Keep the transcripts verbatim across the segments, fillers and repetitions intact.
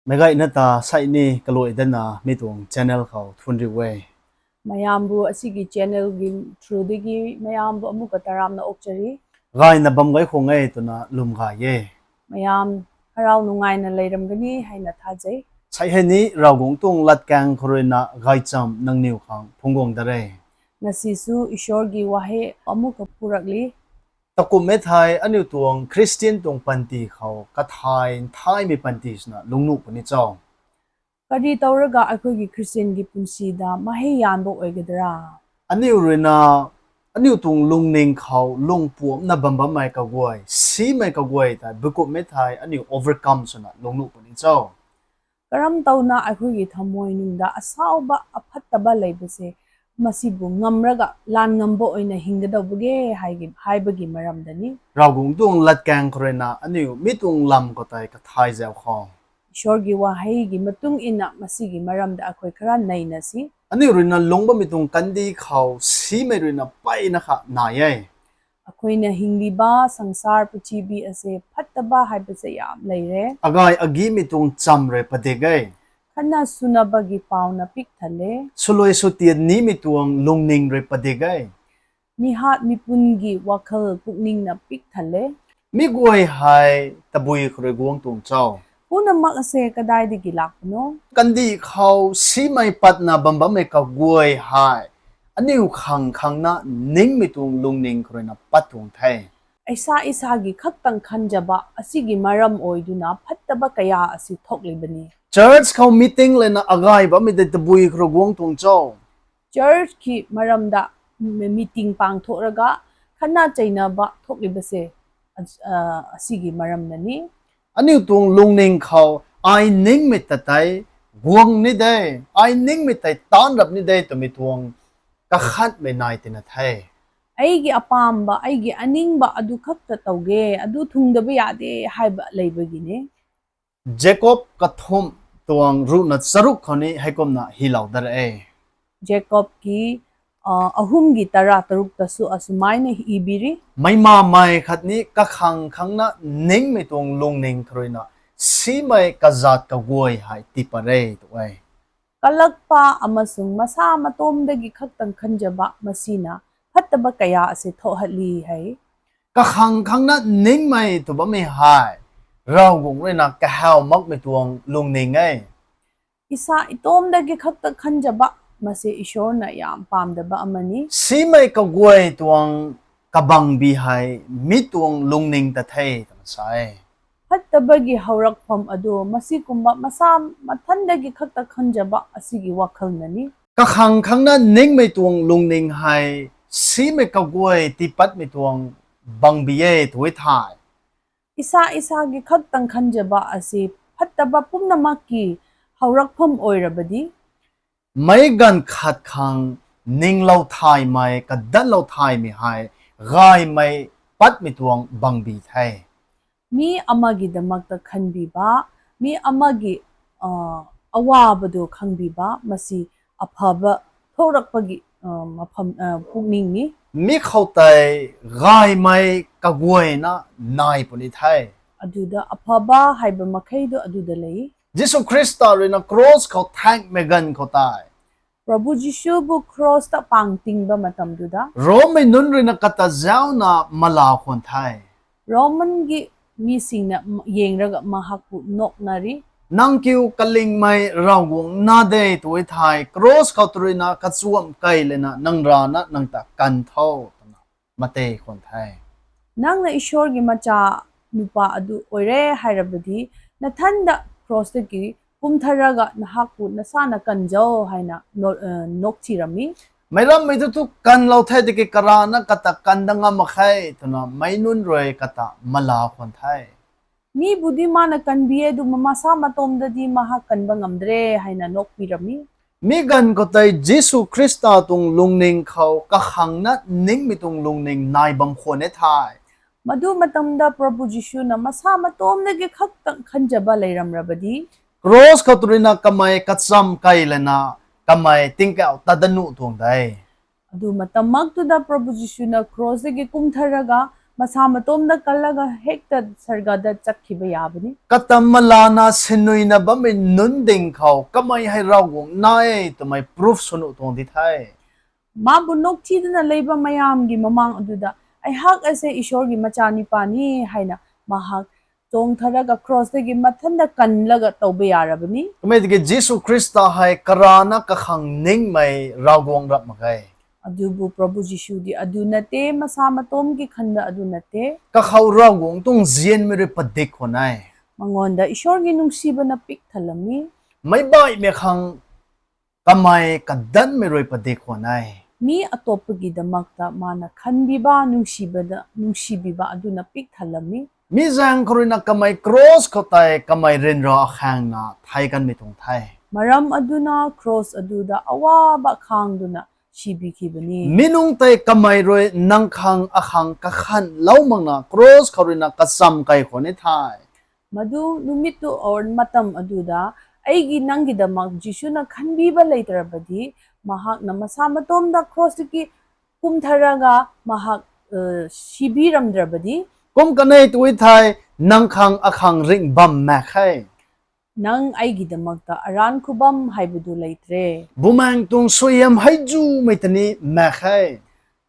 Meic gayna ta sei ni kaluai datna mi tuang channel khou thun riu e. Mayambu asigi channel gi through diki mayambu amuka taramna okchari. Gayna bam gay khang e twna lwm gay e. Mayam harau nungaina leiram kani heina thazei. Sei hei ni Ravguangc tuang latkaeng khou ruina gaychamv nangniw khang phungc guang da re. Ngasi su Ishwar gi wahei amuka purakli. Takum e thei aniu tuang Christian tuang panty khou kathai nthaimei panty swna lungnuh puni cho? Kari tauraga akhoi gi Christian gi punsi da mahei yanbo oi gadara? Aniu ruina, aniu tuang lungning khou lungpuamcna bam bammei kaguay, simei kaguay tei bukum e thei aniu overcome swna lungnuh puni cho? Karam tauna akhoi gi thamui nung da asauba aphat taba leiba se, masibu ngamraga lan ngambo oina hingdauba ge, haiba gi maram da ni. Ravguangc tuang latkaeng khou ruina aniu mi tuang lam khou tei kathai zau khou. Ishwar gi wahei gi matung ina masigi maram da akhoi kara neina si. Aniu ruina lungc bammei tuang kandih khou simei ruina peyna kha nai e. Akhoina hingliba sangsar prithibi ase phat taba haiba se yam lei re. Agay agimei tuang cham rui padik e. Khatna swna bagi pauna pik than le. Swluai swtian nimei tuang lungning rui padik e. Mihat mipun gi wakhal pukningna pik than le. Mi guay hei tabui khou rui guang tuang cho? Puna mak ase kadai diki lak pano? Kandih khou simei patna bam bammei kaguay hei aniu khang khangna ningmei tuang lungning khou ruina pat tuang the. Isa isa gi khaktang khanjaba asigi maram oi duna phat taba kaya asi thokli bani. Church khou meeting lana agay bammei tei tabui khou rui guang tuang cho? Church ki maram da meeting pang thok raga khatna cheinaba thokliba se, asigi maram na ni. Aniu tuang lungning khou ai ningmei ta tei guang ni de, ai ningmei tei taanc rap ni de twmei tuang kakhatmei nai tina the. Aigi apamba, aigi aningba adu khakta tow ge, adu thung daba ya de haiba leiba gi ne. Jakob kathumh tuang ruhna charuk khou ni heikumna hilou da e. Jakob ki ahum gi tara taruk ta su aswmai na hi biri. Meimamei khatni kakhang khangna ningmei tuang lungning khou ruina simei kazat kaguay hei tipat re tu e. Kalakpa amasung masa matom dagi khaktang khanjaba masina phat taba kaya ase thohali hei. Kakhang khangna ningmei tw bammei hei Ravguangc ruina kahaw makmei tuang lungning e. Isa itom dagi khakta khanjaba mase Ishwar na yam pamdaba ama ni. Simei kaguay tuang kabangbi hei mi tuang lungning ta the twna sa e. Phat taba gi howrak pham adu masi kumba masa mathan dagi khakta khanjaba asigi wakhal na ni. Kakhang khangna ningmei tuang lungning hei simei kaguay tipatmei tuang bangbi e tu e thei. Isa isa gi khaktang khanjaba ase phat taba pumna mak ki howrak pham oirabadi. Meic ganv khat khang ninglou thaymei, kadatlou thaymei hei gaymei patmei tuang bangbi the. Mi ama gi damak ta khanbiba, mi ama gi awaba du khangbiba masi aphaba thorakpa gi pukning ni. Mi khou tei gaymei kaguayna nai puni the. Aduda aphaba haiba makhei du aduda lei. Jisu Khrista ruina cross khou thaengmei ganv khou tei. Prabhu Jisu bu cross ta pang tingba matam duda. Rommei nunc ruina kata zauna mala khwan the. Roman gi mi singna yengraga mahakpu nokna ri. Nang kiu kalingmei Ravguangc na de tu e thei cross khou tw ruina kachuam kei lana nang rana nang ta kan tho twna mate khwan the. Nangna Ishwar gi macha nupa adu oire hairabadi, nathanda cross daki pumtharaga nahakpu nasana kanzau haina nokchi rami. Meic rammei tu tu kanlou the tiki karana kata kanda ngam mak khe twna meic nunc rui kata mala khwan the. Mi budi mana kanbi e du masa matom dadi maha kanba ngam dre haina nokpi rami. Mi ganv khou tei Jisu Khrista tuang lungning khou kakhangna ningmei tuang lungning nai bam khwan e thei. Madu matamda Prabhu Jisu na masa matom dagi khaktang khanjaba leiram rabadi. Cross khou tw ruina kamei kacham kei lana kamei tingkauh tat danuh tuang de. Adu matam mak tuda Prabhu Jisu na cross dagi kumtharaga Masa matomda kalaga hekta sarga dat chakhi ba ya bani. Katam malana sinuina bammei nunc ding khou kamei hei Ravguangc nai e twmei proof swnu tuang di the. Mabu nokchi dana leiba mayam gi mamang aduda, aihak ase Ishwar gi macha ni pa ni, haina mahak chang tharaga cross dagi mathanda kanlaga tow ba ya ra bani. Kamei tiki Jisu Khrista hei karana kakhang ningmei Ravguangc rap mak ge. Adubu Prabhu Jisu di adu na te, masa matom ki khanda adu na te. Kakhou Ravguangc tuang nzianmei rui padik khwan e. Manganv da Ishwar gi nungsibana pik thalam e. Meic baihmei khang kamei kadanmei rui padik khwan e. Mi atop gi damak ta mana khanbiba, nungsiba, nungsibiba adu na pik thalam e. Mi zaeng khou ruina kamei cross khou tei kamei ryanra akhangna thei kanmei tuang the. Maram adu na cross adu da awaba khang duna sibi ki bani. Mi nungc tei kamei rui nang khang akhang kakhanlou makna cross khou ruina kacham kai khwan e the. Madu numit tu or matam adu da, aigi nang gi damak Jisu na khanbiba lei tarabadi, mahak na masa matom da cross tiki kum tharaga mahak sibi ram darabadi. Kum kanei tu thei nang khang akhang ringh bam mak khe. Nang aigi damak ta aran khou bam haibu du lei tre. Bumaengc tuang suaihiam hei zumei ta ni mak khe.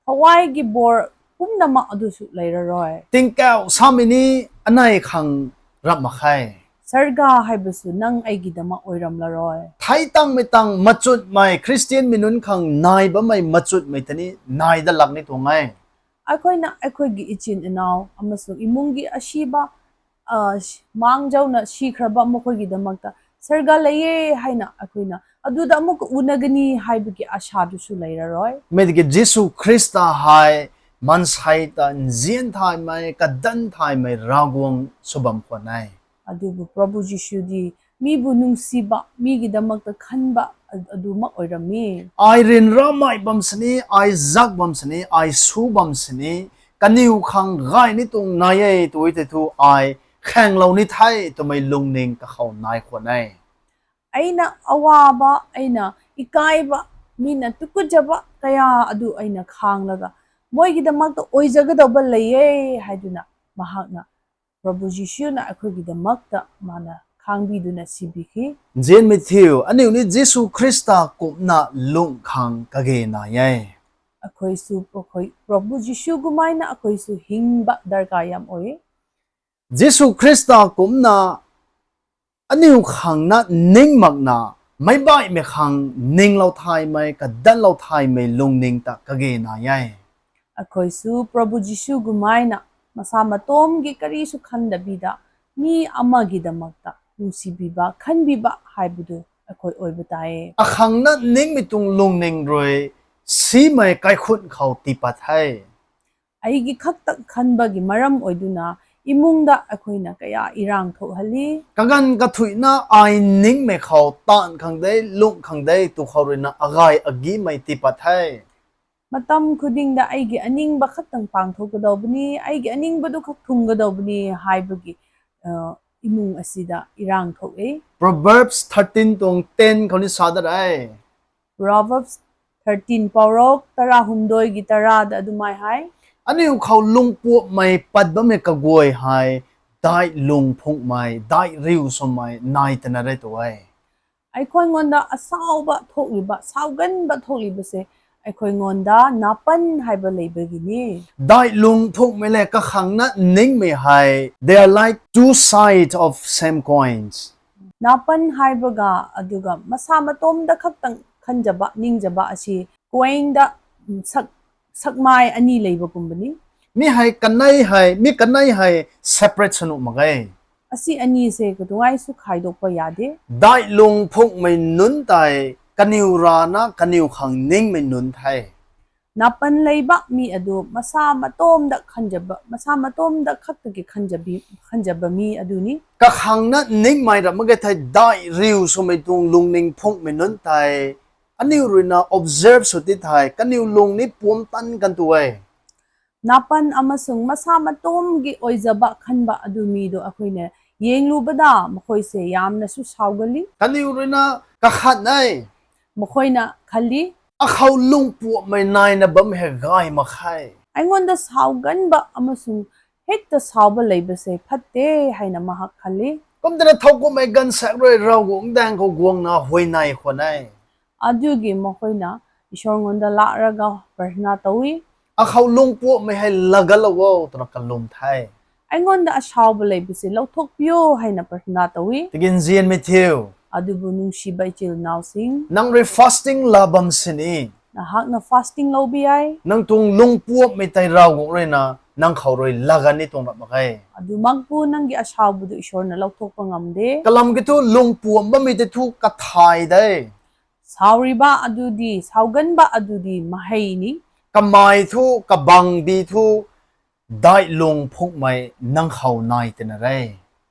Thawai gi bor kumna mak adu su lei ra rui. Tingkauh samei ni anei khang rap mak khe. Sarga haibu su nang aigi damak oi ram la rui. Thei tangmei tang machutmei Khristianmei nunc khang nai bammei machutmei ta ni nai dat lak ni tuang e. ꯑꯩꯈꯣꯏꯅ ꯑꯩꯈꯣꯏꯒꯤ ꯏꯆꯤꯟ ꯏꯅꯥꯎ ꯑꯃꯁꯨꯡ ꯏꯃꯨꯡꯒꯤ ꯑꯁꯤꯕ, ꯃꯥꯡꯖꯧꯅ ꯁꯤꯈ꯭ꯔꯕ ꯃꯈꯣꯏꯒꯤꯗꯃꯛꯇ ꯁꯔꯒ ꯂꯩꯌꯦ ꯍꯥꯏꯅ ꯑꯩꯈꯣꯏꯅ ꯑꯗꯨꯗ ꯑꯃꯨꯛꯀ ꯎꯅꯒꯅꯤ ꯍꯥꯏꯕꯒꯤ ꯑꯁꯥꯗꯨꯁꯨ ꯂꯩꯔꯔꯣꯏ꯫ ꯃꯤꯗꯒꯤ ꯖꯤꯁꯨ ꯈ꯭ꯔꯤꯁꯇ ꯍꯥꯏ ꯃꯟꯁꯩꯇ ꯅꯖꯤꯟ ꯊꯥꯏꯃꯩ ꯀꯗꯟ ꯊꯥꯏꯃꯩ ꯔꯥꯒꯣꯡ ꯁꯨꯕꯝ ꯈꯣꯠꯅꯩ꯫ ꯑꯗꯨꯕꯨ ꯄ꯭ꯔꯚꯨ ꯖꯤꯁꯨꯗꯤ ꯃꯤꯕꯨ ꯅꯨꯡꯁꯤꯕ, ꯃꯤꯒꯤꯗꯃꯛꯇ ꯈꯟꯕ ꯑꯗꯨꯃꯛ ꯑꯣꯏꯔꯝꯃꯤ꯫ ꯑꯩ ꯔꯤꯟꯔꯥꯃꯩ ꯕꯝ ꯁꯤꯅꯤ, ꯑꯩ ꯖꯥꯛ ꯕꯝ ꯁꯤꯅꯤ, ꯑꯩ ꯁꯨ ꯕꯝ ꯁꯤꯅꯤ, ꯀꯅꯤꯎ ꯈꯪ ꯒꯥꯏ ꯅꯤ ꯇꯨꯡ ꯅꯥꯏꯌꯦ ꯇꯨꯏ ꯇꯦ ꯊꯨ ꯑꯩ ꯈꯦꯡꯂꯧ ꯅꯤ ꯊꯥꯏ ꯇꯨꯃꯩ ꯂꯨꯡꯅꯤꯡ ꯀꯈꯧ ꯅꯥꯏ ꯈꯣꯠꯅꯩ꯫ ꯑꯩꯅ ꯑꯋꯥꯕ, ꯑꯩꯅ ꯏꯀꯥꯏꯕ, ꯃꯤꯅ ꯇꯨꯀꯠꯆꯕ ꯀꯌꯥ ꯑꯗꯨ ꯑꯩꯅ ꯈꯥꯡꯂꯒ ꯃꯣꯏꯒꯤꯗꯃꯛꯇ ꯑꯣꯏꯖꯒꯗꯧꯕ ꯂꯩꯌꯦ ꯍꯥꯏꯗꯨꯅ ꯃꯍꯥꯛꯅ ꯄ꯭ꯔꯚꯨ ꯖꯤꯁꯨꯅ ꯑꯩꯈꯣꯏꯒꯤꯗꯃꯛꯇ ꯃꯥꯅ ꯈꯥꯡꯕꯤꯗꯨꯅ ꯁꯤꯕꯤꯈꯤ꯫ ꯖꯦꯟꯃꯤꯊꯤꯎ, ꯑꯅꯤꯎꯅꯤ ꯖꯤꯁꯨ ꯈ꯭ꯔꯤꯁꯇ ꯀꯨꯞꯅ ꯂꯨꯡꯈꯥꯡ ꯀꯒꯦ ꯅꯥꯌꯦ꯫ ꯑꯩꯈꯣꯏꯁꯨ ꯑꯩꯈꯣꯏ ꯄ꯭ꯔꯚꯨ ꯖꯤꯁꯨ ꯒꯨꯃꯥꯏꯅ ꯑꯩꯈꯣꯏꯁꯨ ꯍꯤꯡꯕ ꯗꯔꯀꯥꯔ ꯌꯥꯝ ꯑꯣꯏ꯫ ꯖꯤꯁꯨ ꯈ꯭ꯔꯤꯁꯇ ꯀꯨꯝꯅ ꯑꯅꯤꯎ ꯈꯪꯅ ꯅꯤꯡꯃꯛꯅ ꯃꯩꯕꯥꯏꯃꯦ ꯈꯪ ꯅꯤꯡꯂꯧ ꯊꯥꯏꯃꯩ ꯀꯗꯟꯂꯧ ꯊꯥꯏꯃꯩ ꯂꯨꯡꯅꯤꯡ ꯇ ꯀꯒꯦ ꯅꯥꯌꯦ꯫ ꯑꯩꯈꯣꯏꯁꯨ ꯄ꯭ꯔꯚꯨ ꯖꯤꯁꯨ ꯒꯨꯃꯥꯏꯅ ꯃꯁꯥ ꯃꯇꯣꯝꯒꯤ ꯀꯔꯤꯁꯨ ꯈꯟꯗꯕꯤꯗ ꯃꯤ ꯑꯃꯒꯤꯗꯃꯛꯇ ꯅꯨꯡꯁꯤꯕꯤꯕ, ꯈꯟꯕꯤꯕ ꯍꯥꯏꯕꯗꯨ ꯑꯩꯈꯣꯏ ꯑꯣꯏꯕ ꯇꯥꯏꯌꯦ꯫ ꯑꯈꯪꯅ ꯅꯤꯡꯃꯩ ꯇꯨꯡ ꯂꯨꯡꯅꯤꯡ ꯔꯨꯏ ꯁꯤꯃꯩ ꯀꯥꯏꯈꯨꯟ ꯈꯧ ꯇꯤꯄꯠ ꯍꯥꯏ꯫ ꯑꯩꯒꯤ ꯈꯛꯇ ꯈꯟꯕꯒꯤ ꯃꯔꯝ ꯑꯣꯏꯗꯨꯅ ꯏꯃꯨꯡꯗ ꯑꯩꯈꯣꯏꯅ ꯀꯌꯥ ꯏꯔꯥꯡ ꯊꯣꯛꯍꯜꯂꯤ꯫ ꯀꯒꯟ ꯀꯊꯨꯏꯅ ꯑꯩ ꯅꯤꯡꯃꯩ ꯈꯧ ꯇꯥꯟ ꯈꯪꯗꯦ, ꯂꯨꯡ ꯈꯪꯗꯦ, ꯇꯨ ꯈꯧ ꯔꯨꯏꯅ ꯑꯒꯥꯏ ꯑꯒꯤꯃꯩ ꯇꯤꯄꯠ ꯍꯥꯏ꯫ ꯃꯇꯝ ꯈꯨꯗꯤꯡꯗ ꯑꯩꯒꯤ ꯑꯅꯤꯡꯕ ꯈꯛꯇꯪ ꯄꯥꯡꯊꯣꯛꯀꯗꯧꯕꯅꯤ, ꯑꯩꯒꯤ ꯑꯅꯤꯡꯕꯗꯨ ꯈꯛ ꯊꯨꯡꯒꯗꯧꯕꯅꯤ ꯍꯥꯏꯕꯒꯤ, ꯑ, ꯏꯃꯨꯡ ꯑꯁꯤꯗ ꯏꯔꯥꯡ ꯊꯣꯛꯑꯦ꯫ Proverbs thirteen ꯇꯣꯡ ten ꯈꯧꯅꯤ ꯁꯥꯗꯔꯥꯏ꯫ Proverbs thirteen ꯄꯥꯎꯔꯣꯛ ꯇꯔꯥꯍꯨꯝꯗꯣꯏꯒꯤ ꯇꯔꯥꯗ ꯑꯗꯨꯃꯥꯏ ꯍꯥꯏ꯫ ꯑꯅꯤꯎ ꯈꯧ ꯂꯨꯡ ꯄꯨꯞꯃꯩ ꯄꯠꯕꯝꯃꯩ ꯀꯒꯣꯏ ꯍꯥꯏ, ꯗꯥꯏ ꯂꯨꯡ ꯐꯨꯡꯃꯩ, ꯗꯥꯏ ꯔꯤꯎ ꯁꯨꯝꯃꯩ ꯅꯥꯏ ꯇꯅꯔꯦ ꯇꯨ ꯍꯥꯏ꯫ ꯑꯩꯈꯣꯏꯉꯣꯟꯗ ꯑꯁꯥꯎꯕ ꯊꯣꯛꯂꯤꯕ, ꯁꯥꯎꯒꯟꯕ ꯊꯣꯛꯂꯤꯕꯁꯦ ꯑꯩꯈꯣꯏꯉꯣꯟꯗ ꯅꯥꯄꯟ ꯍꯥꯏꯕ ꯂꯩꯕꯒꯤꯅꯤ꯫ ꯗꯥꯏ ꯂꯨꯡ ꯐꯨꯡꯃꯩ ꯂꯦ ꯀꯈꯪꯅ ꯅꯤꯡꯃꯩ ꯍꯥꯏ, they are like two sides of same coins꯫ ꯅꯥꯄꯟ ꯍꯥꯏꯕꯒ ꯑꯗꯨꯒ ꯃꯁꯥ ꯃꯇꯣꯝꯗ ꯈꯛꯇꯪ ꯈꯟꯖꯕ, ꯅꯤꯡꯖꯕ ꯑꯁꯤ ꯀꯣꯏꯟꯗ, ꯎꯝ, ꯁꯛ, ꯁꯛꯃꯥꯏ ꯑꯅꯤ ꯂꯩꯕꯒꯨꯝꯕꯅꯤ꯫ ꯃꯤ ꯍꯥꯏ ꯀꯟꯅꯩ ꯍꯥꯏ, ꯃꯤ ꯀꯟꯅꯩ ꯍꯥꯏ separate ꯁꯅꯨ ꯃꯒꯩ꯫ ꯑꯁꯤ ꯑꯅꯤꯁꯦ ꯀꯩꯗꯧꯉꯩꯁꯨ ꯈꯥꯏꯗꯣꯛꯄ ꯌꯥꯗꯦ꯫ ꯗꯥꯏ ꯂꯨꯡ ꯐꯨꯡꯃꯩ ꯅꯨꯟ ꯇꯥꯏ, ꯀꯅꯤꯎ ꯔꯥꯅ ꯀꯅꯤꯎ ꯈꯪ ꯅꯤꯡꯃꯩ ꯅꯨꯟ ꯊꯥꯏ꯫ ꯅꯥꯄꯟ ꯂꯩꯕ ꯃꯤ ꯑꯗꯨ ꯃꯁꯥ ꯃꯇꯣꯝꯗ ꯈꯟꯖꯕ, ꯃꯁꯥ ꯃꯇꯣꯝꯗ ꯈꯛꯇꯒꯤ ꯈꯟꯖꯕꯤ, ꯈꯟꯖꯕ ꯃꯤ ꯑꯗꯨꯅꯤ꯫ ꯀꯈꯪꯅ ꯅꯤꯡꯃꯩ ꯔꯝꯃꯒ ꯊꯥꯏ ꯗꯥꯏ ꯔꯤꯎ ꯁꯨꯃꯩ ꯇꯨꯡ ꯂꯨꯡꯅꯤꯡ ꯐꯨꯡꯃꯩ ꯅꯨꯟ ꯇꯥꯏ꯫ ꯑꯅꯤꯎ ꯔꯨꯏꯅ observe ꯁꯨ ꯇꯤ ꯊꯥꯏ, ꯀꯅꯤꯎ ꯂꯨꯡ ꯅꯤ ꯄꯨꯝ ꯇꯟ ꯀꯟ ꯇꯨ ꯍꯥꯏ꯫ ꯅꯥꯄꯟ ꯑꯃꯁꯨꯡ ꯃꯁꯥ ꯃꯇꯣꯝꯒꯤ ꯑꯣꯏꯖꯕ ꯈꯟꯕ ꯑꯗꯨ ꯃꯤꯗꯣ ꯑꯩꯈꯣꯏꯅ ꯌꯦꯡꯂꯨꯕꯗ ꯃꯈꯣꯏꯁꯦ ꯌꯥꯝꯅꯁꯨ ꯁꯥꯎꯒꯜꯂꯤ꯫ ꯀꯅꯤꯎ ꯔꯨꯏꯅ ꯀꯈꯠꯅꯩ꯫ ꯃꯈꯣꯏꯅ ꯈꯜꯂꯤ꯫ ꯑꯈꯧ ꯂꯨꯡ ꯄꯨꯞꯃꯩ ꯅꯥꯏꯅ ꯕꯝ ꯍꯦ ꯒꯥꯏ ꯃꯈꯥꯏ꯫ ꯑꯩꯉꯣꯟꯗ ꯁꯥꯎꯒꯟꯕ ꯑꯃꯁꯨꯡ ꯍꯦꯛꯇ ꯁꯥꯎꯕ ꯂꯩꯕꯁꯦ ꯐꯠꯇꯦ ꯍꯥꯏꯅ ꯃꯍꯥꯛ ꯈꯜꯂꯤ꯫ Kumtina thowkumhmei gaanvsaekc rui Ravguangc daeng khou guangna huayney khwan e. ꯑꯗꯨꯒꯤ ꯃꯈꯣꯏꯅ ꯏꯁꯣꯔꯉꯣꯟꯗ ꯂꯥꯛꯂꯒ ꯄ꯭ꯔꯊꯅꯥ ꯇꯧꯏ꯫ Akhou lungpuamhmei hei ꯂꯧꯁꯤꯜꯂꯣ twna ꯀꯜꯂꯨꯝ ꯊꯥꯏ꯫ ꯑꯩꯉꯣꯟꯗ ꯑꯁꯥꯎꯕ ꯂꯩꯕꯁꯦ ꯂꯧꯊꯣꯛꯄꯤꯌꯣ ꯍꯥꯏꯅ ꯄ꯭ꯔꯊꯅꯥ ꯇꯧꯏ꯫ ꯇꯤꯀꯤꯟꯖꯤꯟ ꯃꯤꯊꯤꯎ꯫ ꯑꯗꯨꯕꯨ ꯅꯨꯡꯁꯤꯕ ꯏꯆꯤꯜ ꯏꯅꯥꯎꯁꯤꯡ, ꯅꯪ ꯔꯤ fasting ꯂꯥꯕꯝ ꯁꯤꯅꯤ꯫ ꯅꯍꯥꯛꯅ fasting ꯂꯧꯕ ꯌꯥꯏ꯫ ꯅꯪ ꯇꯨꯡ ꯂꯨꯡꯄꯨꯞꯃꯤ ꯇꯩ ꯔꯥꯎ ꯒꯨꯛ ꯔꯨꯏꯅ ꯅꯪ ꯈꯧ ꯔꯨꯏ ꯂꯥꯒꯅꯤ ꯇꯨꯡ ꯔꯥꯃꯛ ꯍꯥꯏ꯫ ꯑꯗꯨꯃꯛꯄꯨ ꯅꯪꯒꯤ ꯑꯁꯥꯎꯕꯗꯨ ꯏꯁꯣꯔꯅ ꯂꯧꯊꯣꯛꯄ ꯉꯝꯗꯦ꯫ ꯀꯂꯝ ꯀꯤ ꯊꯨ ꯂꯨꯡꯄꯨꯝꯕ ꯃꯤ ꯇꯩ ꯊꯨ ꯀꯊꯥꯏ ꯗꯦ꯫ ꯁꯥꯎꯔꯤꯕ ꯑꯗꯨꯗꯤ, ꯁꯥꯎꯒꯟꯕ ꯑꯗꯨꯗꯤ ꯃꯍꯩꯅꯤ꯫ ꯀꯃꯥꯏ ꯊꯨ, ꯀꯕꯥꯡ ꯗꯤ ꯊꯨ, ꯗꯥꯏ ꯂꯨꯡ ꯐꯨꯛꯃꯩ ꯅꯪ ꯈꯧ ꯅꯥꯏ ꯇꯅ ꯔꯦ꯫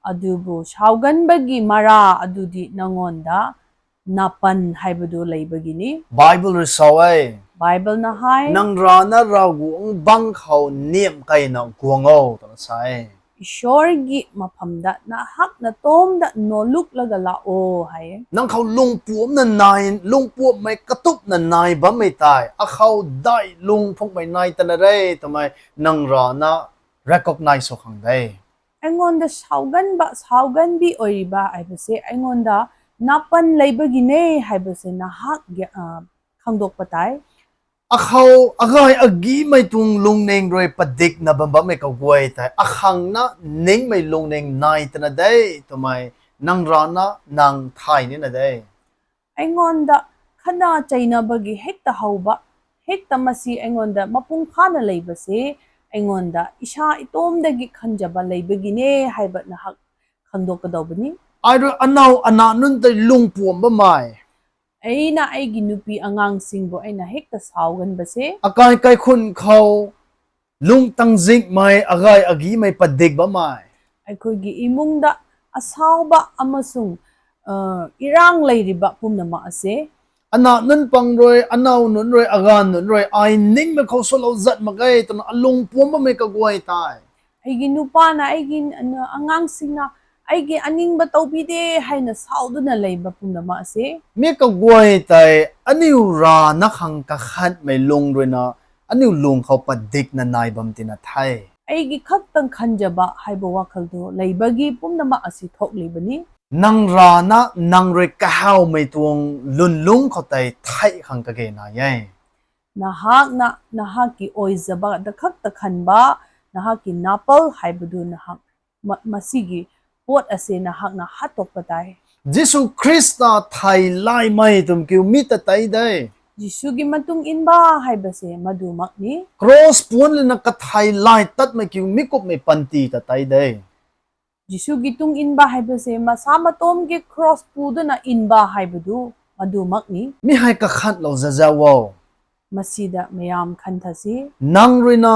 ꯑꯗꯨꯕꯨ ꯁꯥꯎꯒꯟꯕꯒꯤ ꯃꯔꯥ ꯑꯗꯨꯗꯤ ꯅꯉꯣꯟꯗ ꯅꯥꯄꯟ ꯍꯥꯏꯕꯗꯨ ꯂꯩꯕꯒꯤꯅꯤ꯫ Bible ꯔꯨ ꯁꯥꯎ ꯑꯦ꯫ Bible ꯅ ꯍꯥꯏ꯫ ꯅꯪ ꯔꯥꯅ ꯔꯥꯎ ꯒꯨꯛ ꯕꯪ ꯈꯧ ꯅꯤꯝ ꯀꯩꯅ ꯒꯨꯋꯥꯡ ꯉꯧ ꯇꯅ ꯁꯥꯏ꯫ ꯏꯁꯣꯔꯒꯤ ꯃꯐꯝꯗ ꯅꯍꯥꯛ ꯅꯇꯣꯝꯗ ꯅꯣꯂꯨꯛꯂꯒ ꯂꯥꯛꯑꯣ ꯍꯥꯏꯌꯦ꯫ ꯅꯪ ꯈꯧ ꯂꯨꯡꯄꯨꯝꯅ ꯅꯥꯏ, ꯂꯨꯡꯄꯨꯝꯃꯩ ꯀꯇꯨꯞꯅ ꯅꯥꯏ ꯕꯝꯃꯩ ꯇꯥꯏ, ꯑꯈꯧ ꯗꯥꯏ ꯂꯨꯡ ꯐꯨꯛꯃꯩ ꯅꯥꯏ ꯇꯅ ꯔꯦ, ꯇꯃꯩ ꯅꯪ ꯔꯥꯅ recognize ꯁꯣ ꯈꯪ ꯗꯦ꯫ ꯑꯩꯉꯣꯟꯗ ꯁꯥꯎꯒꯟꯕ, ꯁꯥꯎꯒꯟꯕꯤ ꯑꯣꯏꯔꯤꯕ ꯍꯥꯏꯕꯁꯦ ꯑꯩꯉꯣꯟꯗ ꯅꯥꯄꯟ ꯂꯩꯕꯒꯤꯅꯦ ꯍꯥꯏꯕꯁꯦ ꯅꯍꯥꯛ ꯒ꯭ꯌꯥ-, ꯑ, ꯈꯪꯗꯣꯛꯄ ꯇꯥꯏ꯫ ꯑꯈꯧ ꯑꯒꯥꯏ ꯑꯒꯤꯃꯩ ꯇꯨꯡ ꯂꯨꯡꯅꯤꯡ ꯔꯨꯏ ꯄꯗꯤꯛꯅ ꯕꯝꯕꯝꯃꯩ ꯀꯧꯒꯨꯏ ꯇꯥꯏ꯫ ꯑꯈꯪꯅ ꯅꯤꯡꯃꯩ ꯂꯨꯡꯅꯤꯡ ꯅꯥꯏ ꯇꯅ ꯗꯦ, ꯇꯃꯩ ꯅꯪ ꯔꯥꯅ ꯅꯪ ꯊꯥꯏ ꯅꯤꯅ ꯗꯦ꯫ ꯑꯩꯉꯣꯟꯗ ꯈꯠꯅ ꯆꯩꯅꯕꯒꯤ ꯍꯦꯛꯇ ꯍꯧꯕ, ꯍꯦꯛꯇ ꯃꯁꯤ ꯑꯩꯉꯣꯟꯗ ꯃꯄꯨꯡ ꯐꯥꯅ ꯂꯩꯕꯁꯦ, ꯑꯩꯉꯣꯟꯗ ꯏꯁꯥ ꯏꯇꯣꯝꯗꯒꯤ ꯈꯟꯖꯕ ꯂꯩꯕꯒꯤꯅꯦ ꯍꯥꯏꯕ ꯅꯍꯥꯛ ꯈꯪꯗꯣꯛꯀꯗꯧꯕꯅꯤ꯫ ꯑꯩ ꯔꯨꯏ ꯑꯅꯧ ꯑꯅꯥ ꯅꯨꯟ ꯇꯩ ꯂꯨꯡ ꯄꯨꯝꯕ ꯃꯥꯏ꯫ ꯑꯩꯅ ꯑꯩꯒꯤ ꯅꯨꯄꯤ ꯑꯉꯥꯡꯁꯤꯡꯕꯨ ꯑꯩꯅ ꯍꯦꯛꯇ ꯁꯥꯎꯒꯟꯕꯁꯦ꯫ ꯑꯀꯥꯏ ꯀꯥꯏꯈꯨꯟ ꯈꯧ ꯂꯨꯡ ꯇꯪꯖꯤꯛꯃꯩ ꯑꯒꯥꯏ ꯑꯒꯤꯃꯩ ꯄꯗꯤꯛ ꯕꯝꯃꯩ꯫ ꯑꯩꯈꯣꯏꯒꯤ ꯏꯃꯨꯡꯗ ꯑꯁꯥꯎꯕ ꯑꯃꯁꯨꯡ, ꯑ, ꯏꯔꯥꯡ ꯂꯩꯔꯤꯕ ꯄꯨꯝꯅꯃꯛ ꯑꯁꯦ꯫ ꯑꯅꯥ ꯅꯨꯟ ꯄꯪ ꯔꯨꯏ, ꯑꯅꯧ ꯅꯨꯟ ꯔꯨꯏ, ꯑꯒꯥꯟ ꯅꯨꯟ ꯔꯨꯏ, ꯑꯩ ꯅꯤꯡꯃꯩ ꯈꯧ ꯁꯣꯂꯧ ꯖꯠ ꯃꯒꯩ ꯇꯅ ꯑꯂꯨꯡ ꯄꯨꯝꯕꯃꯩ ꯀꯒꯨꯏ ꯇꯥꯏ꯫ ꯑꯩꯒꯤ ꯅꯨꯄꯥꯅ, ꯑꯩꯒꯤ ꯑ-, ꯑꯉꯥꯡꯁꯤꯡꯅ ꯑꯩꯒꯤ ꯑꯅꯤꯡꯕ ꯇꯧꯕꯤꯗꯦ ꯍꯥꯏꯅ ꯁꯥꯎꯗꯨꯅ ꯂꯩꯕ ꯄꯨꯝꯅꯃꯛ ꯑꯁꯦ꯫ ꯃꯤ ꯀꯒꯨꯏ ꯇꯥꯏ, ꯑꯅꯤꯎ ꯔꯥꯅ ꯈꯪ ꯀꯈꯠꯃꯩ ꯂꯨꯡ ꯔꯨꯏꯅ, ꯑꯅꯤꯎ ꯂꯨꯡ ꯈꯧ ꯄꯗꯤꯛꯅ ꯅꯥꯏ ꯕꯝ ꯇꯤꯅ ꯊꯥꯏ꯫ ꯑꯩꯒꯤ ꯈꯛꯇꯪ ꯈꯟꯖꯕ ꯍꯥꯏꯕ ꯋꯥꯈꯜꯗꯨ ꯂꯩꯕꯒꯤ ꯄꯨꯝꯅꯃꯛ ꯑꯁꯤ ꯊꯣꯛꯂꯤꯕꯅꯤ꯫ ꯅꯪ ꯔꯥꯅ ꯅꯪ ꯔꯨꯏ ꯀꯍꯥꯎꯃꯩ ꯇꯨꯡ ꯂꯨꯟ ꯂꯨꯡ ꯈꯧ ꯇꯩ ꯊꯥꯏ ꯈꯪ ꯀꯒꯦ ꯅꯥꯏ ꯌꯦ꯫ ꯅꯍꯥꯛꯅ ꯅꯍꯥꯛꯀꯤ ꯑꯣꯏꯖꯕꯗ ꯈꯛꯇ ꯈꯟꯕ, ꯅꯍꯥꯛꯀꯤ ꯅꯥꯄꯜ ꯍꯥꯏꯕꯗꯨ ꯅꯍꯥꯛ ꯃ-, ꯃꯁꯤꯒꯤ ꯄꯣꯠ ꯑꯁꯦ ꯅꯍꯥꯛꯅ ꯍꯥꯠꯇꯣꯛꯄ ꯇꯥꯏ꯫ ꯖꯤꯁꯨ ꯈ꯭ꯔꯤꯁꯇ ꯊꯥꯏ ꯂꯥꯏꯃꯩ ꯇꯨꯝ ꯀꯤꯎ ꯃꯤ ꯇ ꯇꯩ ꯗꯦ꯫ ꯖꯤꯁꯨꯒꯤ ꯃꯇꯨꯡ ꯏꯟꯕ ꯍꯥꯏꯕꯁꯦ ꯃꯗꯨꯃꯛꯅꯤ꯫ ꯀ꯭ꯔꯣꯁ ꯄꯨꯟꯂꯅ ꯀꯊꯥꯏ ꯂꯥꯏ ꯇꯠꯃꯩ ꯀꯤꯎ ꯃꯤ ꯀꯨꯞꯃꯩ ꯄꯟꯇꯤ ꯇ ꯇꯩ ꯗꯦ꯫ ꯖꯤꯁꯨꯒꯤ ꯇꯨꯡ ꯏꯟꯕ ꯍꯥꯏꯕꯁꯦ ꯃꯁꯥ ꯃꯇꯣꯝꯒꯤ ꯀ꯭ꯔꯣꯁ ꯄꯨꯗꯨꯅ ꯏꯟꯕ ꯍꯥꯏꯕꯗꯨ ꯃꯗꯨꯃꯛꯅꯤ꯫ ꯃꯤ ꯍꯥꯏ ꯀꯈꯠ ꯂꯧ ꯖꯖꯥꯎ ꯋꯣ꯫ ꯃꯁꯤꯗ ꯃꯌꯥꯝ ꯈꯟꯊꯁꯤ꯫ ꯅꯪ ꯔꯨꯏꯅ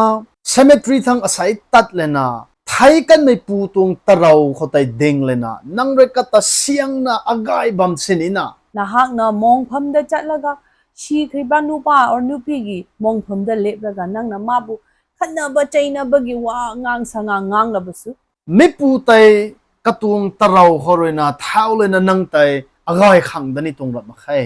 cemetery ꯊꯪ ꯑꯁꯥꯏ ꯇꯠꯂꯦꯅ, ꯊꯩ ꯀꯟꯃꯩ ꯄꯨ ꯇꯨꯡ ꯇꯔꯧ ꯈꯣ ꯇꯩ ꯗꯤꯡꯂꯦꯅ, ꯅꯪ ꯔꯨꯏ ꯀꯠꯇ ꯁꯤꯌꯪꯅ ꯑꯒꯥꯏ ꯕꯝ ꯁꯤꯅꯤꯅ꯫ ꯅꯍꯥꯛꯅ ꯃꯣꯡꯐꯝꯗ ꯆꯠꯂꯒ ꯁꯤꯈ꯭ꯔꯤꯕ ꯅꯨꯄꯥ or ꯅꯨꯄꯤꯒꯤ ꯃꯣꯡꯐꯝꯗ ꯂꯦꯞꯂꯒ ꯅꯪꯅ ꯃꯥꯕꯨ ꯈꯠꯅꯕ ꯆꯩꯅꯕꯒꯤ ꯋꯥ ꯉꯥꯡ ꯁꯉꯥꯡ ꯉꯥꯡꯂꯕꯁꯨ, ꯃꯤꯄꯨ ꯇꯩ ꯀꯇꯨꯡ ꯇꯔꯧ ꯈꯣ ꯔꯨꯏꯅ ꯊꯥꯎ ꯂꯩꯅ ꯅꯪ ꯇꯩ ꯑꯒꯥꯏ ꯈꯪꯗꯅꯤ ꯇꯨꯡ ꯔꯥꯃꯛ ꯍꯥꯏ꯫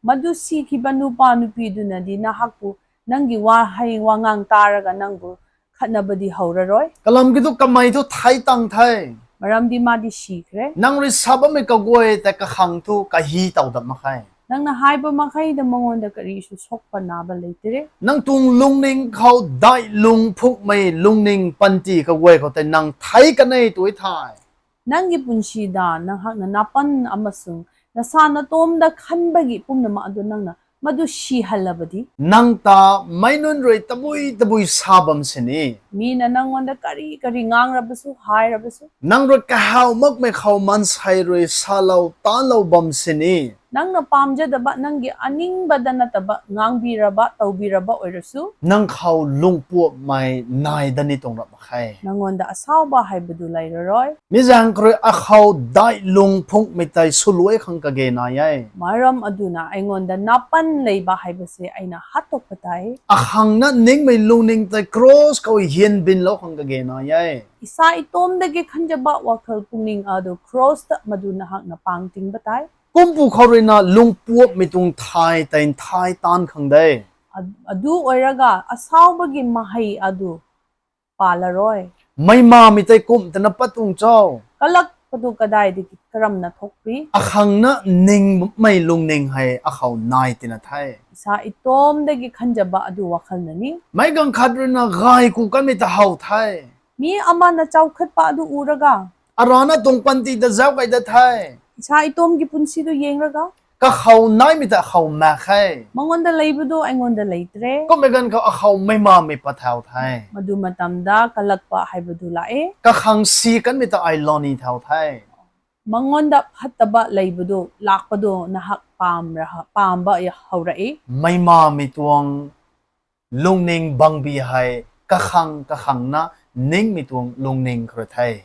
ꯃꯗꯨ ꯁꯤꯈꯤꯕ ꯅꯨꯄꯥ ꯅꯨꯄꯤꯗꯨꯅꯗꯤ ꯅꯍꯥꯛꯄꯨ ꯅꯪꯒꯤ ꯋꯥꯍꯩ ꯋꯥꯉꯥꯡ ꯇꯥꯔꯒ ꯅꯪꯕꯨ ꯈꯠꯅꯕꯗꯤ ꯍꯧꯔꯔꯣꯏ꯫ ꯀꯂꯝ ꯀꯤ ꯊꯨ ꯀꯃꯩ ꯊꯨ ꯊꯥꯏ ꯇꯥꯡ ꯊꯥꯏ꯫ ꯃꯔꯝꯗꯤ ꯃꯥꯗꯤ ꯁꯤꯈ꯭ꯔꯦ꯫ ꯅꯪ ꯔꯨꯏ ꯁꯥꯕꯝꯃꯩ ꯀꯒꯨꯏ ꯇ ꯀꯈꯪ ꯊꯨ ꯀꯍꯤ ꯇꯧꯗ ꯃꯈꯥꯏ꯫ ꯅꯪꯅ ꯍꯥꯏꯕ ꯃꯈꯩꯗ ꯃꯉꯣꯟꯗ ꯀꯔꯤꯁꯨ ꯁꯣꯛꯄ ꯅꯥꯕ ꯂꯩꯇ꯭ꯔꯦ꯫ ꯅꯪ ꯇꯨꯡ ꯂꯨꯡꯅꯤꯡ ꯈꯧ ꯗꯥꯏ ꯂꯨꯡ ꯐꯨꯛꯃꯩ ꯂꯨꯡꯅꯤꯡ ꯄꯟꯇꯤ ꯀꯒꯨꯏ ꯈꯣ ꯇꯩ ꯅꯪ ꯊꯥꯏ ꯀꯅꯩ ꯇꯨꯏ ꯊꯥꯏ꯫ ꯅꯪꯒꯤ ꯄꯨꯟꯁꯤꯗ ꯅꯍꯥꯛꯅ ꯅꯥꯄꯟ ꯑꯃꯁꯨꯡ ꯅꯁꯥ ꯅꯇꯣꯝꯗ ꯈꯟꯕꯒꯤ ꯄꯨꯝꯅꯃꯛ ꯑꯗꯨ ꯅꯪꯅ ꯃꯗꯨ ꯁꯤꯍꯜꯂꯕꯗꯤ, ꯅꯪ ꯇ ꯃꯩꯅꯨꯟ ꯔꯨꯏ ꯇꯕꯨꯏ ꯇꯕꯨꯏ ꯁꯥꯕꯝ ꯁꯤꯅꯤ꯫ ꯃꯤꯅ ꯅꯪꯉꯣꯟꯗ ꯀꯔꯤ ꯀꯔꯤ ꯉꯥꯡꯔꯕꯁꯨ, ꯍꯥꯏꯔꯕꯁꯨ, ꯅꯪ ꯔꯨꯏ ꯀꯍꯥꯎ ꯃꯛꯃꯩ ꯈꯧ ꯃꯟꯁꯥꯏ ꯔꯨꯏ ꯁꯥꯂꯧ ꯇꯥꯟꯂꯧ ꯕꯝ ꯁꯤꯅꯤ꯫ ꯅꯪꯅ ꯄꯥꯝꯖꯗꯕ, ꯅꯪꯒꯤ ꯑꯅꯤꯡꯕꯗ ꯅꯠꯇꯕ ꯉꯥꯡꯕꯤꯔꯕ, ꯇꯧꯕꯤꯔꯕ ꯑꯣꯏꯔꯁꯨ, ꯅꯪ ꯈꯧ ꯂꯨꯡꯄꯨꯞꯃꯩ ꯅꯥꯏꯗꯅꯤ ꯇꯨꯡ ꯔꯥꯃꯛ ꯍꯥꯏ꯫ ꯅꯪꯉꯣꯟꯗ ꯑꯁꯥꯎꯕ ꯍꯥꯏꯕꯗꯨ ꯂꯩꯔꯔꯣꯏ꯫ ꯃꯤꯖꯥꯡ ꯈꯔꯨꯏ ꯑꯈꯧ ꯗꯥꯏ ꯂꯨꯡ ꯐꯨꯡꯃꯤ ꯇꯩ ꯁꯨꯂꯨꯏ ꯈꯪ ꯀꯒꯦ ꯅꯥꯏ ꯌꯦ꯫ ꯃꯔꯝ ꯑꯗꯨꯅ ꯑꯩꯉꯣꯟꯗ ꯅꯥꯄꯟ ꯂꯩꯕ ꯍꯥꯏꯕꯁꯦ ꯑꯩꯅ ꯍꯥꯠꯇꯣꯛꯄ ꯇꯥꯏ꯫ ꯑꯈꯪꯅ ꯅꯤꯡꯃꯩ ꯂꯨꯡꯅꯤꯡ ꯇꯩ ꯀ꯭ꯔꯣꯁ ꯈꯧ ꯍꯤꯟ ꯕꯤꯟ ꯂꯧ ꯈꯪ ꯀꯒꯦ ꯅꯥꯏ ꯌꯦ꯫ ꯏꯁꯥ ꯏꯇꯣꯝꯗꯒꯤ ꯈꯟꯖꯕ ꯋꯥꯈꯜ ꯄꯨꯛꯅꯤꯡ ꯑꯗꯨ ꯀ꯭ꯔꯣꯁꯇ ꯃꯗꯨ ꯅꯍꯥꯛꯅ ꯄꯥꯡ ꯇꯤꯡꯕ ꯇꯥꯏ꯫ ꯀꯨꯝꯄꯨ ꯈꯧꯔꯨꯏꯅ ꯂꯨꯡꯄꯨꯞꯃꯤ ꯇꯨꯡ ꯊꯥꯏ ꯇꯩ ꯊꯥꯏ ꯇꯥꯟ ꯈꯪ ꯗꯦ꯫ Ad-, adu oiraga asaubagi mahei adu pala rui. Meimamei tei kum twna pat tuang cho. Kalak padu kadai diki karamna thokpui. Akhangna ningmei lungning hei akhou nai tina the. Isa itom dagi khanjaba adu wakhalna ni. Meic ganv khat ruina gay ku kanmei ta how the. Mi amana chau khat pa adu uraga. Arana tuang panty ta zauc kai da the. Isa itom ki punsi tu yengraga. Kakhou naimei ta khou mak khe. Mangonda leiba du aingonda lei tre. Kummei ganv khou akhou meimamei pat thau the. Madu matamda kalakpa haiba du la e. Kakhang si kanmei ta ai lani thau the. Mangonda phattaba leiba du, lakpa du, nahak pam raha, pamba ya how ra e. Meimamei tuang lungning bangbi hei kakhang kakhangna ningmei tuang lungning khou rui the.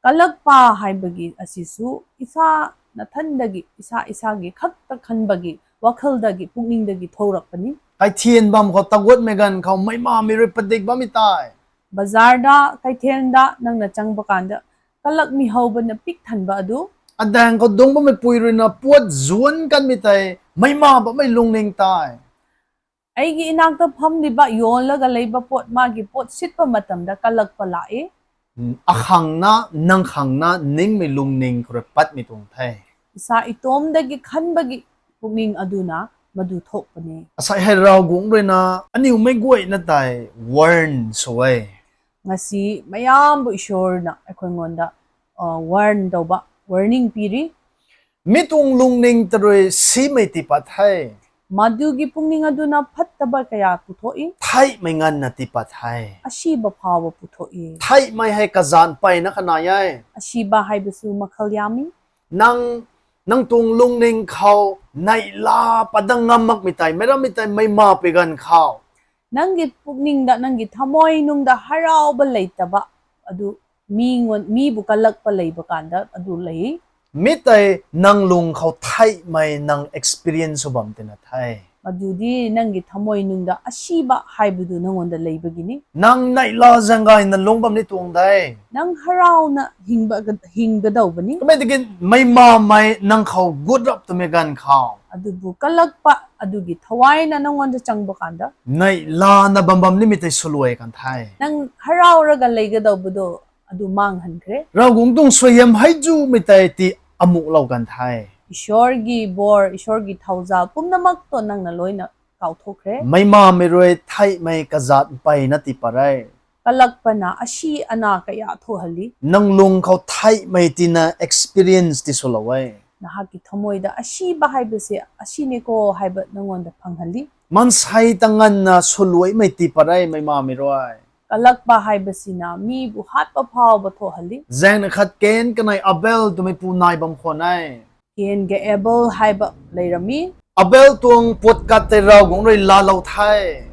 Kalakpa haibagi asisu, isa nathan dagi, isa, isa gi khakta khanbagi, wakhal dagi, pukning dagi thou rak puni. Kaithian bam khou taguatmei ganv khou meimamei rui padik bammei tei. Bazar da, kaithian da, nangna chang bakanda, kalakmei how bana pik thanba adu. Adaeng khou dungc bammei pui ruina puat zuan kanmei tei, meima bammei lungning tei. Aigi inakta phamliba yonlaga leiba puat magi puat sitpa matamda kalakpa la e. Akhangna, nang khangna, ningmei lungning khou rui patmei tuang the. Isa itom dagi khanbagi pukning aduna madu thok puni. Asai hei Ravguangc ruina, aniu mei guayna tei, warn sw e. Ngasi mayambu Ishwar na, akhoi ngonda, uh, warn dauba, warning piri. Mi tuang lungning ta rui simei tiipat the. Madu gi pukning aduna phattaba kaya putho e. Theihmei nganvna tiipat the. Asiba phauba putho e. Theihmei hei kazanc peyna khanai e. Asiba haibasu makhal yami. Nang, nang tuang lungning khou neihla pat dat ngam makmei tei, meic rammei tei meima pui ganv khou. Nang gi pukning da, nang gi thamoi nung da harauba lei taba, adu mi ngon, mi bu kalakpa leiba kanda, adu lei. Mi tei nang lung khou theihmei nang experience sw bam tina the. Madu di nang gi thamoi nung da asiba haiba du nang ngonda leiba gini. Nang neihla zaeng gayna lungc bam ni tuang de. Nang harauna hingba, hingba dau bani. Kummei tiki meimamei nang khou gut rap twmei ganv khou. Adu bu kalakpa, adu gi thawaina nang ngonda chang bakanda. Neihlana bam bam nimei tei swluai kan the. Nang harau raga leiga dau bu do, adu mang han kre. Ravguangc tuang suaihiam hei zumei tei ti amuhlou kan the. Ishwar gi bor, Ishwar gi thauzal, pumna mak tu nangna luaina kau thuk kre. Meimamei rui theihmei kazat mpeyna tiipat re. Kalakpana asi ana kaya thu hali. Nang lung khou theihmei tina experience ti swlou e. Nahak ki thamoi da asiba haiba se, asi ni ko haiba nang ngonda phang hali. Mansei ta nganvna swluaimei tiipat re meimamei rui. Kalakpa haiba sina mi bu hatpa phauba thu hali. Zaengna khat Kain kanei Abel twmei pu nai bam khwan e. Kain ga Abel haiba lei rami. Abel tuang puat kat tei Ravguangc rui laalou the.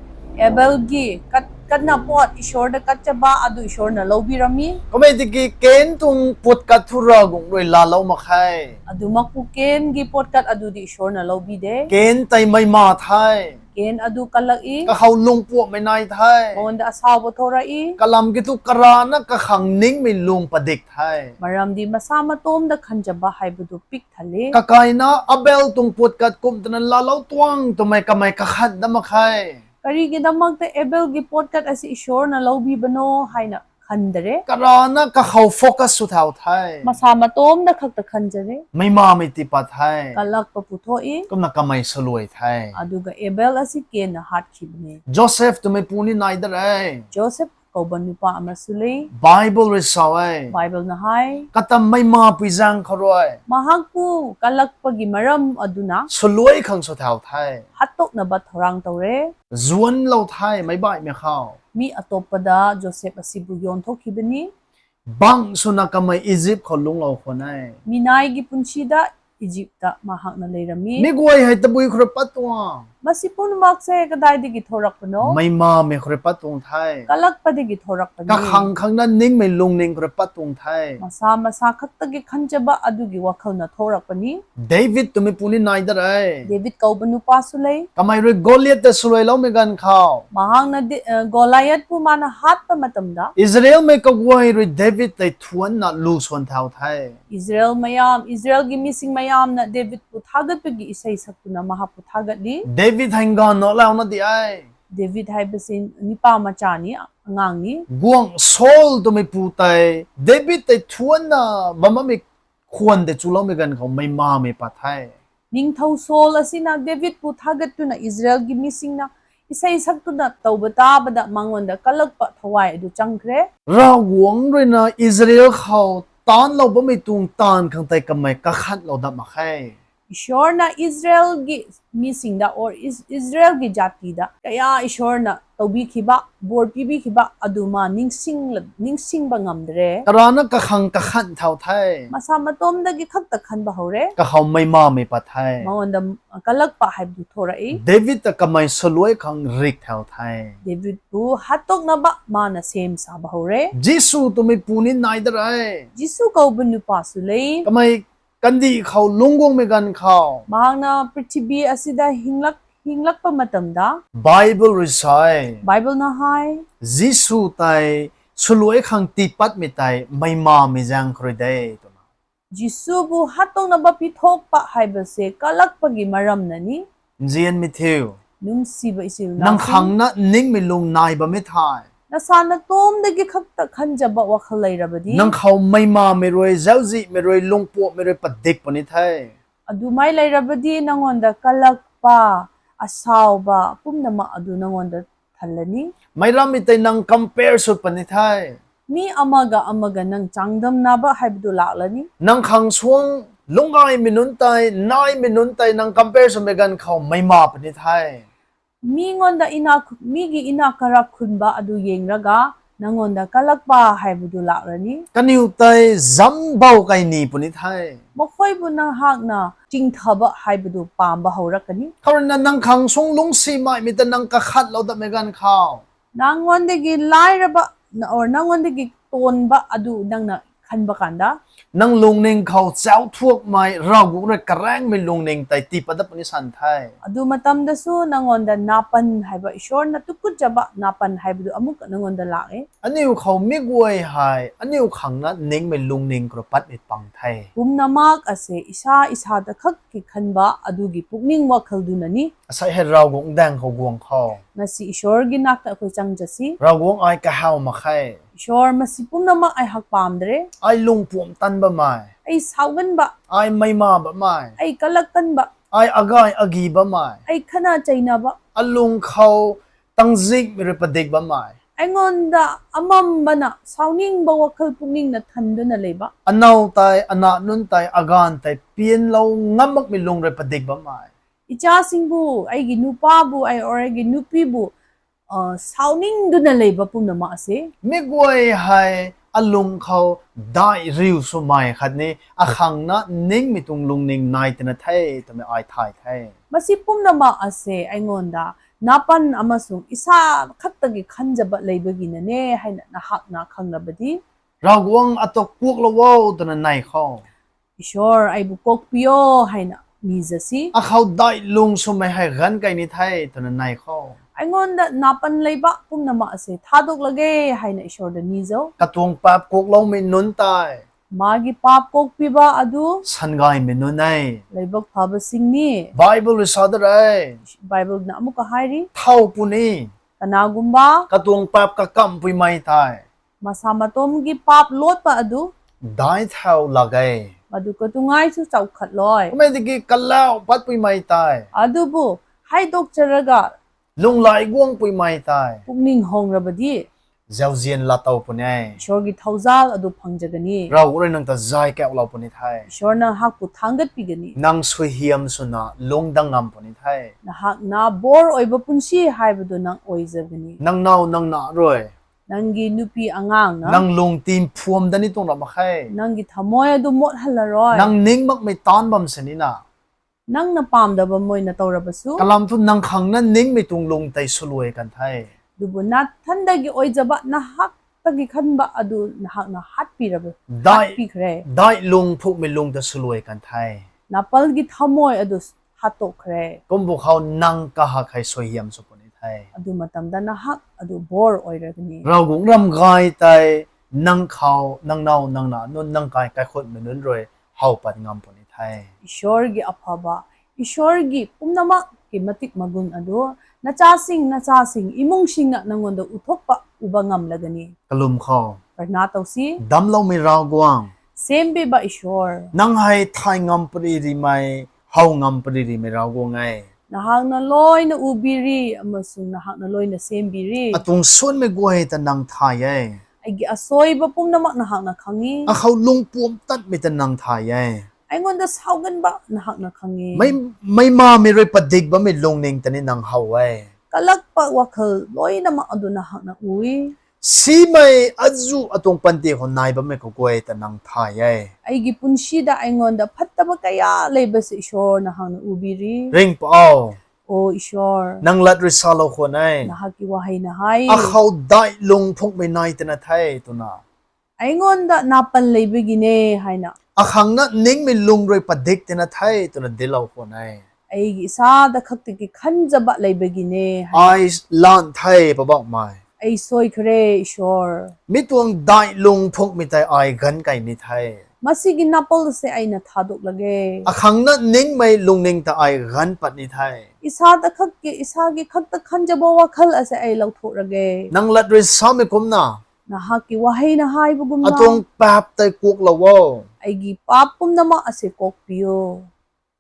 Abel gi kat, katna puat Ishwar da kat chaba adu Ishwar na loubi rami. Kummei tiki Kain tuang puat kat thu Ravguangc rui laalou mak khe. Adu makpu Kain gi puat kat adu di Ishwar na loubi de. Kain tei meima the. Kain adu kalak e. Kakhou lungpuamhmei nai the. Ngonda asauba thu ra e. Kalam ki thu karana kakhang ningmei lung padik the. Maram di masa matomda khan chaba haiba du pik thale. Kakaina Abel tuang puat kat kum twna laalou tuang twmei kamei kakhan da mak khe. Kari ki da mak ta Abel gi puat kat asi Ishwar na loubi bano haina khan da re. Karana kakhou focus sw thau the. Masa matomda khakta khan cha re. Meimamei tiipat the. Kalakpa pu thu e. Kumna kamei swluai the. Aduga Abel asi Kain na hat khi bane. Joseph twmei pu ni nai da re. Joseph kouba nupa ama sw le. Bible rui sa e. Bible na hei. Kata meima pui zaeng khou rui. Mahakpu kalakpa gi maram aduna. Swluai khang sw thau the. Hatokna bat thorang tow re. Zuanlou the meic baihmei khou. Mi atoppa da Joseph asi bu yon thok khi bani. Bang swna kamei Egypt khou lungclou khwan e. Mi nai gi punsi da Egypt ta mahakna lei rami. Mi guay hei tabui khou rui pat tuang. Masi pun mak se kadai digi thorak pano. Meimamei khou rui pat tuang the. Kalakpa digi thorak pani. Kakhang khangna ningmei lungning khou rui pat tuang the. Masa masa khakta gi khan chaba adu gi wakhalna thorak pani. David twmei pu ni nai da re. David kouba nupa sw le. Kamei rui Goliath ta swluailoumei ganv khou. Mahakna di, eh, Goliath pu mana hatpa matamda. Israelmei kaguay rui David tei thuanna lu swan thau the. Israel mayam, Israel gi mising mayamna David pu thagat pagi isei sak twna mahak pu thagat di. David hei nganvna launa di e. David hei basi nipa macha ni, angang ni. Guangc Saul twmei pu tei David tei thuanna bam bammei khwan tei chuloumei ganv khou meimamei pat the. Ningthou Saul asina David pu thagat twna Israel gi mi singna isei sak twna tow bata bada manguan da kalakpa thawai adu chang kre. Ravguangc ruina Israel khou taanclou bammei tuang taanv khang tei kamei kakhanlou dat mak khe. Ishwar na Israel gi mi sing da or Is-, Israel gi jati da kaya Ishwar na towbi khiba, bor pibi khiba adu ma ningsing la-, ningsingba ngam de re. Karana kakhang kakhan thau the. Masa matom da gi khak ta khan ba how re. Kakhou meimamei pat the. Manguan da kalakpa hei bu tho ra e. David ta kamei saluai khang rik thau the. David pu hatokna ba mana sem sa ba how re. Jisu twmei pu ni nai da re. Jisu kou bu nupa sw le. Kamei kandih khou lungc guangmei ganv khou. Mahang na prithibi asida hinglak, hinglakpa matam da. Bible rui sa e. Bible na hei. Jisu tei saluai khang tiipatmei tei meimamei zaeng khou rui de twna. Jisu bu hatokna ba pithokpa hei ba se kalakpa gi maram na ni. Nzianmei thiu. Nungsiba isiu na nang khang na ningmei lung nai bammei thei. Nasa natom da gi khak ta khan jaba wakhal lei raba di. Nang khou meimamei rui, zauzihmei rui, lungpuammei rui padik puni the. Adu mei lei raba di nanguan da kalakpa, asauba, pumna ma adu nanguan da than la ni. Meic rammei tei nang compare sw puni the. Mi amaga amaga nang changdamna ba hei bu du lak la ni. Nang khang suang lungcgaymei nunc tei, naimei nunc tei nang compare swmei ganv khou meima puni the. Mi nguan da ina, mi gi ina karak khun ba adu yeng raga, nanguan da kalakpa hei bu du lak la ni. Kaniw tei zam bou kai ni puni the. Makhuay bu nang hakna chingthaba hei bu du pam ba how ra kani. Khou ruina nang khang suang lungcsimeimei ta nang kakhatlou datmei ganv khou. Nanguan da gi lai raba, na, or nanguan da gi tonba adu nang na khan ba kan da. Nang lungning khou chau thuakmei, Ravguangc rui karaengmei lungning tei tiipat dat puni san the. Adu matam da su nanguan da napan hei ba, Ishwar na tukut jaba napan hei bu du amuk nanguan da lak e. Aniu khou mi guay hei, aniu khang na ningmei lungning khou rui patmei pang the. Pumna mak ase, isa, isa ta khak ki khan ba, adu gi pukning wakhal du na ni. Asei hei Ravguangc daeng khou guang khou. Masi Ishwar gi nak ta khui chang ja si. Ravguangc ai kahaw mak khe. Ishwar masi pumna mak ai hak pam de re. Ai lungpuam tan bammei. Ai saugan ba. Ai meima bammei. Ai kalak kan ba. Ai agay agi bammei. Ai khana cheina ba. Alung khou tangzikmei rui padik bammei. Ai nguan da amam bana, sauning ba wakhal pukning na than duna lei ba. Anow tei, ana nunc tei, aganv tei, pianlou ngam makmei lung rui padik bammei. Icha sing bu, ai gi nupa bu, ai or ai gi nupi bu, ah, sauning duna lei ba pumna mak ase. Mi guay hei alung khou dai riu swmei khatni akhang na ningmei tuang lungning nai tina the twmei ai thay the. Masi pumna mak ase, ai nguan da, napan amasung isa khat ta gi khan jaba lei ba gi na ne, hei na, na hakna khang raba di. Ravguangc ata kuaklou o twna nei khou. Ishwar, ai bu kuakpi o, hei na ni za si. Akhou dai lung swmei hei ganv kai ni the twna nei khou. Ai nguan da napan lei ba pumna mak ase, thaduk lage, hei na Ishwar da ni zau. Katuang paap kuakloumei nunc tei. Ma gi paap kuakpi ba adu. Sangaymei nunc e. Leibak phaba sing ni. Bible rui sa da re. Bible na amuk kahai ri. Thau puni. Kana gumba. Katuang paap kakampuimei tei. Masa matom gi paap lot pa adu. Dai thau lak e. Adu katuang ai su chau khat loi. Kummei tiki kalau patpuimei tei. Adu bu, hei dok charaga. Lunglai guangpuimei tei. Pukning hong raba di. Zauzian latow puni e. Ishwar gi thauzal adu phang ja kani. Ravguangc rui nang ta zay kaulou puni the. Ishwar nang hak pu thanggat pi kani. Nang suaihiam swna lungdang ngam puni the. Na hak na bor oi ba punsi hei ba du nang oi za kani. Nang now nang na rui. Nang gi nupi angang na. Nang lungting phuam da ni tuang ra mak khe. Nang gi thamoi adu mot hala roi. Nang ning makmei taanc bam sini na. Nang na pam da bam moi na tow raba su. Kalam thu nang khang na ningmei tuang lung tei swluai kan the. Dubu na than da gi oi zaba na hak ta gi khan ba adu na hak na hat pi raba. Dai, hat pi kre. Dai lung phukmei lung ta swluai kan the. Napal gi thamoi adu hat tok kre. Kumbu khou nang kahak hei suaihiam sw puni the. Adu matam da na hak adu bor oi ra kani. Ravguangc ram gay tei nang khou, nang now, nang na nunc, nang kai, kaikhutmei nunc rui how pat ngam puni the. Ishwar gi aphaba, Ishwar gi pumna mak ki matik magun adu, Nachasing, nachasing, imung singna nang guangda uthuk pa uba ngam lagani. Kalum khou. Pratna tow si. Damcloumei Ravguangc. Sembi ba Ishwar. Nang hei thay ngam pary rimei, how ngam pary rimei Ravguangc e. Nahakna loina ubi ri, amasung nahakna loina sembi ri. Atuang suanmei guay ta nang thay e. Aigi asoiba pumna mak nahakna khang e. Akhou lungpuam tatmei ta nang thay e. Ai guangda saugan ba nahakna khang e. Mei, mei mamei rui padik bammei lungning ta ni nang how e. Kalak pa wakhal loina mak adu nahakna ui. Simei azu atuang panty khou nai bammei khou guay ta nang thay e. Aigi punshi da ai guangda phattaba kaya leiba se Ishwar nahakna ubi ri. Ringpouc. O Ishwar. Nang lat rui salou khwan e. Nahak ki wahei na hei. Akhou dai lung phungmei nai tina the twna. Ai guangda napal leiba gine haina. Akhang na ningmei lung rui padik tina the twna dilou khwan e. Aigi sa da khak tiki khanzaba leiba gine haina. Ai lan the Poubauhmei. Ai soi khare Ishwar. Mi tuang dai lung phungmei tei ai ganv kai ni the. Masigi napal se ai na thaduk lage. Akhang na ningmei lungning ta ai ganv pat ni the. Isa ta khak ki, isa ki khak ta khanzaba wakhal ase ai lou thuk rage. Nang lat rui samei kumna. Nahak ki wahei na hei bu kumna. Atuang paap tei kuaklou o. Aigi paap pumna mak ase kuak piu.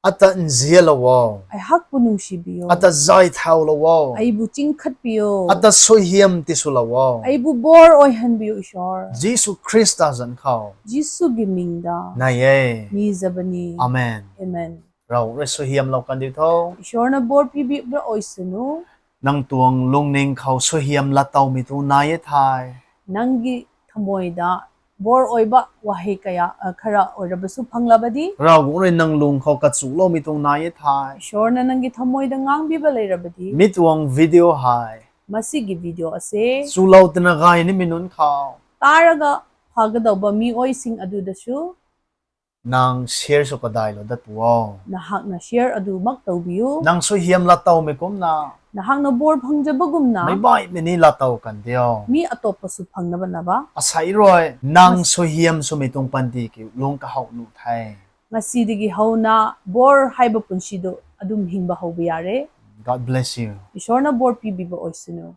Ata nzianlou o. Ai hak pu nungsi biu. Ata zay thaulou o. Ai bu chingkhat piu. Ata suaihiam tiswlou o. Ai bu bor ai han biu Ishwar. Jisu Khrista zanc khou. Jisu gi ming da. Nai e. Ni zabani. Amen. Amen. Rav rui suaihiamlou kan diu tho. Ishwar na bor pibi bra oi sunu. Nang tuang lungning khou suaihiam lat towmei tu nai e thei. Nang gi thamoi da bor oi ba wahei kaya, ah, khara oi raba su phang laba di. Ravguangc rui nang lung khou kachuloumei tu nai e thei. Ishwar na nang gi thamoi da ngang biba lei raba di. Mi tuang video hei. Masigi video ase. Chulou tina gay nimei nunc khou. Taraga pha kadau ba mi oi sing adu da su. Nang share sw kadailou dat pu o. Nahak na share adu mak tow biu. Nang suaihiam lat towmei kumna. Nahak na bor phang zaba gumna. Meic baihmei ni lat tow kan diu. Mi atop pa su phang na bana ba. Asei rui, nang suaihiam swmei tuang panty kiu lung kahow nuh the. Ngasi digi how na bor hei ba punshi du adum hing ba how bia re. God bless you. Ishwar na bor pibi ba oi sunu.